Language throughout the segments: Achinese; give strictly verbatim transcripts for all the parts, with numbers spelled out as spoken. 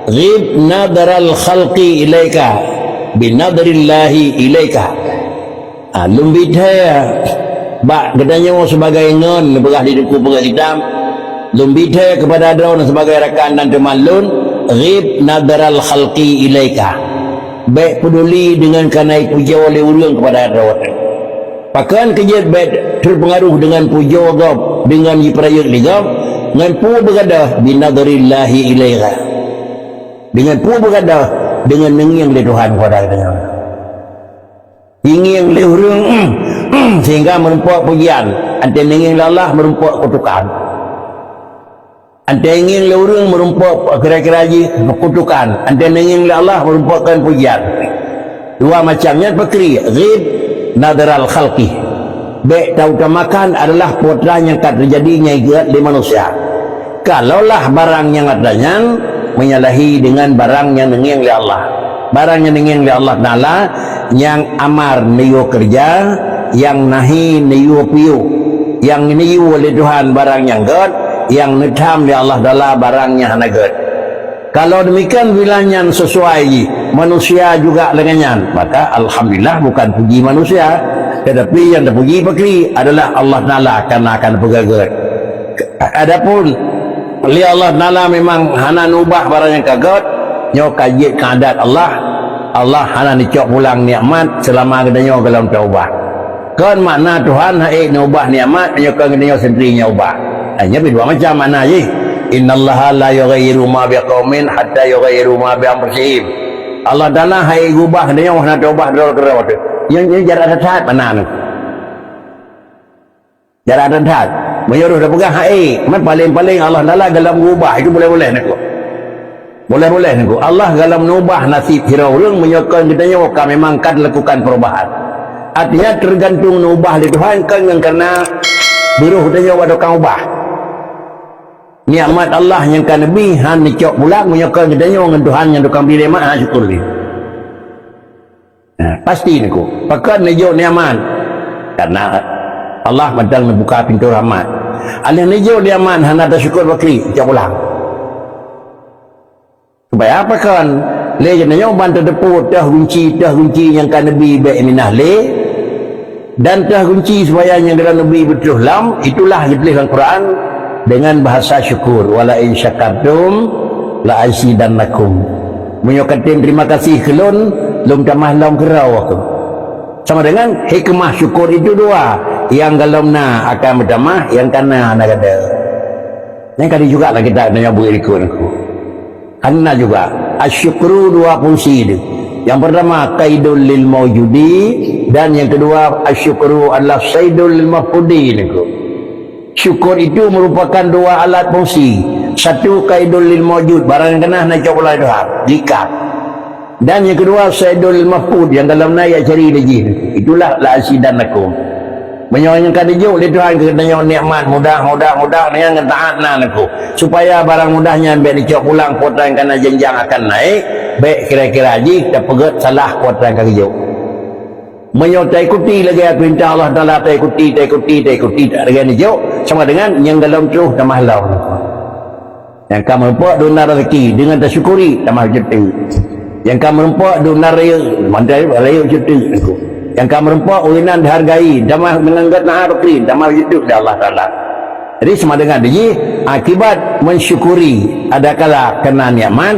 Ghib nadharal khalqi ilaika, bi nadhrillahi ilaika. Ha, lôn bithée bak geutanyoe sibagai ngon, neupeugah di Teungku peugah kitab, lôn bithée keupada droe sibagai rakan dan teuma lôn, ghib nadharal khalqi ilaika. Bék peuduli deungon kana ipujoe lé ureuëng keupada droe. Pakon keu jeuet bék teupeungaruh deungon pujoe gob, deungon jipeurayeuk lé gob, ngon peue beugadôh, bi nadhrillahi ilaika. Deungon peue beugadôh, deungon neungieng lé Tuhan keupada geutanyoe. Ingieng lé ureuëng sehingga meurumpok pujian, anté neungieng lé Allah meurumpok kutukan. Anté ingieng lé ureuëng meurumpok kira-kira jih kutukan, anté neungieng lé Allah meurumpok kon pujian. Dua macam nyan pakri, ghib nadharal khalqi. Bék tautamakan adalah peue nyang ka teujadi nyang gét lé manusia. Kalaulah barang nyang atra nyan menyalahi deungon barang nyang neungieng lé Allah. Barang nyang neungieng lé Allah Taala nyang amar neuyue keureuja, nyang nahi neuyue piôh, nyang neuyue lé Tuhan barang nyang gét, nyang neutham lé Allah Taala barang nyang hana gét. Kalau demikian bila nyan sesuai jih, manusia juga lagée nyan, maka alhamdulillah bukan puji manusia, tetapi nyang teupuji pakri adalah Allah Taala karena akan peugagét. Adapun lé Allah Taala memang hana neubah barang nyang ka gét, nyoe ka jeuet keu adat Allah. Allah hana neucok pulang nikmat selama geutanyoe golom taubah. Kon makna Tuhan hana neubah nikmat meunyoe kon geutanyoe sendiri nyang ubah. Hanya dua macam makna jih. Innallaha la yughayyiru ma biqaumin hatta yughayyiru ma bi anfusihim. Allah Taala hana ubah geutanyoe hana taubah droe keudroe teuh. Nyang, nyang jarak that makna nyoe. Jarak that. Meunyoe roh tapeugah hai, man paléng-paléng Allah Taala golom ubah, itu boleh-boleh niko. Boleh-boleh niko. Allah golom neubah nasib sidroe ureuëng meunyoe kon geutanyoe ka memang ka dilakukan perubahan. Artinya tergantung neubah lé Tuhan kon ngon karena beurôh geutanyoe bak tukang ubah. Nikmat Allah nyang ka neubi hana neucok pulang meunyoe kon geutanyoe ngon Tuhan nyang tukang bri nikmat hana syukur lé. Nah, pasti niko. Pakon neujok nikmat? Karena Allah mantong neubuka pintoe rahmat. Aleh neujok nikmat hana tasyukur pakri, cok pulang. Supaya apa kon? Lé geutanyoe ban tateupeue teuh gunci, teuh gunci nyang ka neubi bék minah lé, dan teuh gunci supaya nyang ka neubi beutôh lom, itulah geutuléh lam Quran dengan bahasa syukur, "Wala in syakartum la azidannakum." Meunyoe katem terima kasih keu lôn, lôn tamah lom keudroe keuh. Sama dengan hikmah syukur itu dua, nyang golom na akan meutamah, nyang ka na hana gata. Nyang ka di juga lah kita nyoe bui likot aku. Karena juga asyukru dua fungsi itu. Yang pertama qaidul lil maujudi dan yang kedua asyukru adalah saidul lil mafqudi niku. Syukur itu merupakan dua alat fungsi. Satu qaidul lil maujud, barang yang kena nak cok pula Tuhan, diikat. Dan yang kedua saidul lil mafqud, yang dalam na ya cari lagi. Itulah la azidannakum. Meunyoe nyang ka dijok lé Tuhan keu geutanyoe nikmat mudah, mudah, mudah, dengan taat na aku. Supaya barang mudah nyan bék dicok pulang, potang kana jenjang akan naik, bék kira-kira jih tapeugét salah potang ka geujok. Meunyoe taikuti lagée peurintah Allah Taala, taikuti, taikuti, taikuti, tak lagée neujok, sama dengan nyang golom troh tamah lom. Nyang ka meurumpok duna rezeki dengan tasyukuri tamah cuti. Nyang ka meurumpok duna rayeuk, mandai rayeuk cuti. Nyang ka meurumpok ureuëng nan dihargai, tamah dengan gét na rezeki, tamah cuti dari Allah Taala. Jadi sama dengan jih akibat mensyukuri adakala kena nikmat,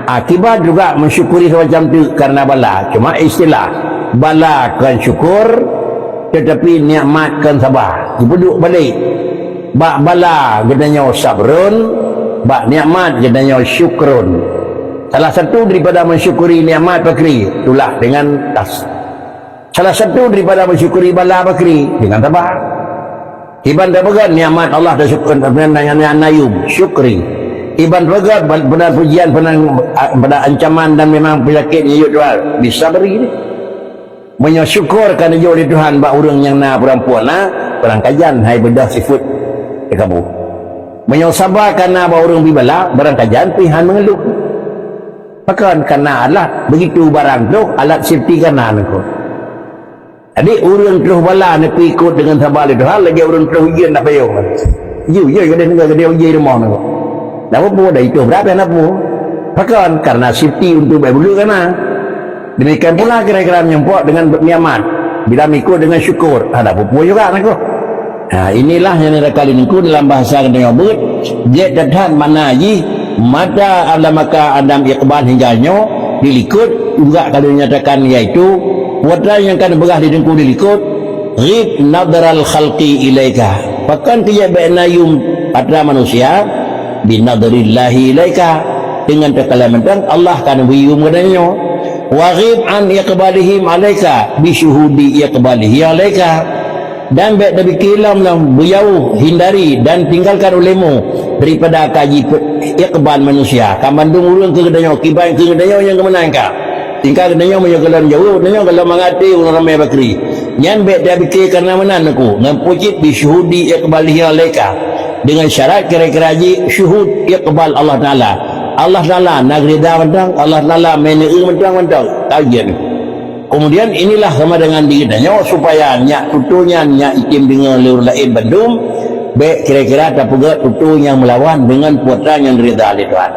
akibat juga mensyukuri semacam tu karena bala. Cuma istilah bala kan syukur, tetapi nikmat kan sabar. Dipeuduek balik. Bak bala geutanyoe sabrun, bak nikmat geutanyoe syukrun. Salah satu daripada mensyukuri nikmat pakri, itulah dengan tas. Salah satu daripada mensyukuri bala pakri dengan sabar. Iban tapeugét nikmat Allah dan syukur, nayum, syukri. Iban peugét bal-, beuna pujian, beuna, beuna ancaman dan memang penyakit nyang yue Tuhan, bisa beri ni. Meunyoe syukur ka neujok lé Tuhan bak ureuëng nyang na peurampuan na, barangkajan hai beudoh sifeuet teukabu. Meunyoe saba ka na bak ureuëng bibala, barangkajan pih han meungeuluh. Pakon kana Allah begitu barang troh alat safety kana nangko. Jadi ureuëng troh bala neupeuikot deungon saba lé Tuhan lagée ureuëng troh ujeuen na payong. Ju, ju gadeh nangko gadeh ujeuen rumoh nangko. Napa peue dah itu berapa na peue? Pakon? Karena safety untuk baik beugét kana. Demikian pula kira-kira menyumpok dengan nikmat. Bila meuikot dengan syukur, ada pupuk juga nangku. Ha, inilah yang dikali nangku dalam bahasa keunoe buet. Jek that-that makna jih, mata alamaka Adam iqbal hingga nyoe dilikot juga kalau dinyatakan, yaitu putra yang kan beugah di nangku dilikot, ghib nadral khalqi ilaika. Pakon keu jek bek na yum atra manusia, binadrillahi ilaika, dengan teukalai mantong Allah ka neubri yum geutanyoe. Wa ghib an iqbalihim alaika, bisyuhudi iqbalihi alaika. Dan bek tabike lom-lom, beujauh, hindari dan tinggalkan ulemu daripada kaji pe-, iqbal manusia. Ka mandum ureuëng keu geutanyoe, kiban keu geutanyoe nyang geumeunangka. Tingkat geutanyoe meunyoe golom jauh, geutanyoe golom mangat até ureuëng ramé bakri. Nyan bek tabike karena meunan nangku, ngon pucit bisyuhudi iqbalihi alaika. Dengan syarat kira-kira jih syuhud iqbal Allah Taala. Allah Taala na geurida mantong, Allah Taala meuneue mantong-mantong. Tajian. Kemudian inilah sama dengan diri tanyoe supaya nyak tutoe nyan nyak item deungoe lé ureuëng laén bandum, bek kira-kira tapeugah tutoe nyang meulawan dengan putra nyang geurida lé Tuhan.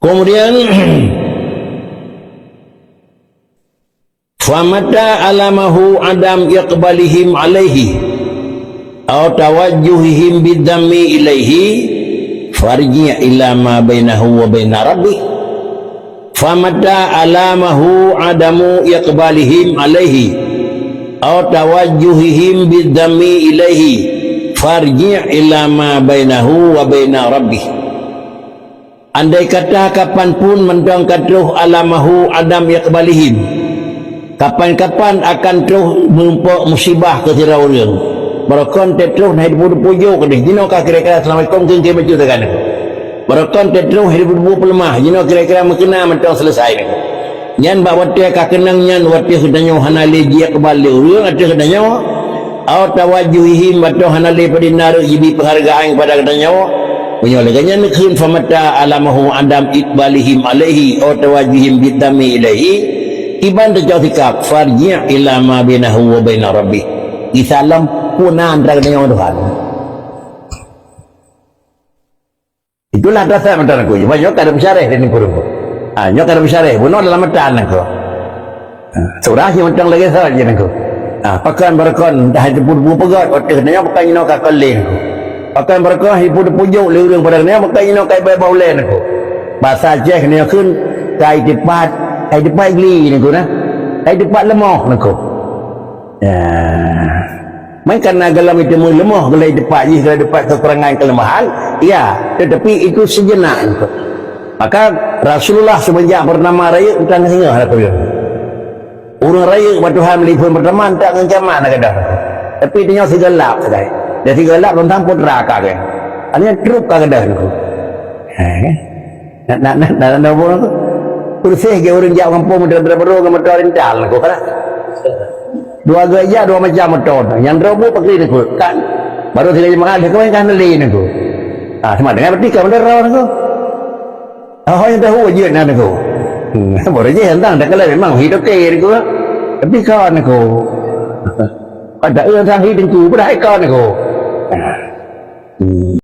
Kemudian, famata alamahu adam iqbalihim alaihi, au tawajjuhihim bidhammi ilaihi, farji' ila ma bainahu wa baina rabbih. Famata alamahu adamu iqbalihim alaihi, au tawajjuhihim bidhammi ilaihi, farji' ila ma bainahu wa baina rabbih. Andai kata kapan pun mantong ka troh alamahu adam iqbalihim, kapan-kapan akan troh meurumpok musibah keu sidroe ureuëng. Barokon teutroh na hidup-hidup pujoe keudeh, jinoe ka kira-kira assalamualaikum keu keu bacut teuk nangku. Barokon teutroh hidup-hidup peuleumah, jinoe kira-kira meukeuna mantong selesai nangku. Nyan bak watée ka keunong nyan watée geutanyoe hana lé jiiqbal lé ureuëng ateueh geutanyoe, au tawajjuhihim, atawa hana lé padum na rot jibi peunghargaan kepada geutanyoe. Meunyoe lagée nyan kheun famata alamahu adam iqbalihim alaihi, au tawajjuhihim bidhammi ilaihi, kiban teucok sikap, farji' ila ma bainahu wa baina rabbih. Gisa lom peue na antara geutanyoe ngon Tuhan. Itulah dasar mata nangku. Cuma nyoe kada meusyarah di nangku. Ha, nyoe kada meusyarah. Bunoe dalam mata nangku. Ha, surah nyang mantong lagée saja nangku. Ha, pakon barokon dah teupeu-teupeu peugah, watée nyoe pakon inoe ka koleh nangku. Pakon barokon hai teupeu-teupeu jok lé ureuëng pada nyoe pakon inoe ka ibai bak ulée nangku. Bahasa Aceh nyoe kheun kai teupat, kai teupat gli nangku nah. Kai teupat leumoh nangku. Ya. Meunan karena golom itu leumoh, golom teupat jih, golom teupat kekurangan kelemahan, ya, tetapi itu sejenak. Maka Rasulullah semenjak bernama rayeuk, tang singoh lah kuyun. Ureuëng rayeuk bak Tuhan meulipon pertama, tak ngon kiamat nak gadoh. Tapi tanyoe sigalap sagai. Dan sigalap tentang putra ka ke. Hanya truk ka gadoh nangku. Ha, kan? Nak, nak, nak, nak, nak, nak, nak. Kursi ke ureuëng jak gampông, motor, motor baru, motor rental, nangku, kan? Dua gajah, dua macam motor. Nyang droe bu pakri nangku, kan? Baru tiga jemaah, dia kawin kan lé nangku. Ah, sama dengan berarti kau motor nangku. Ah, yang tahu aja nak nangku. Hmm, baru je tentang dah kalau memang hidup ke nangku. Tapi kau nangku. Ada orang sang hidup nangku, pada kau nangku. Ah. Hmm.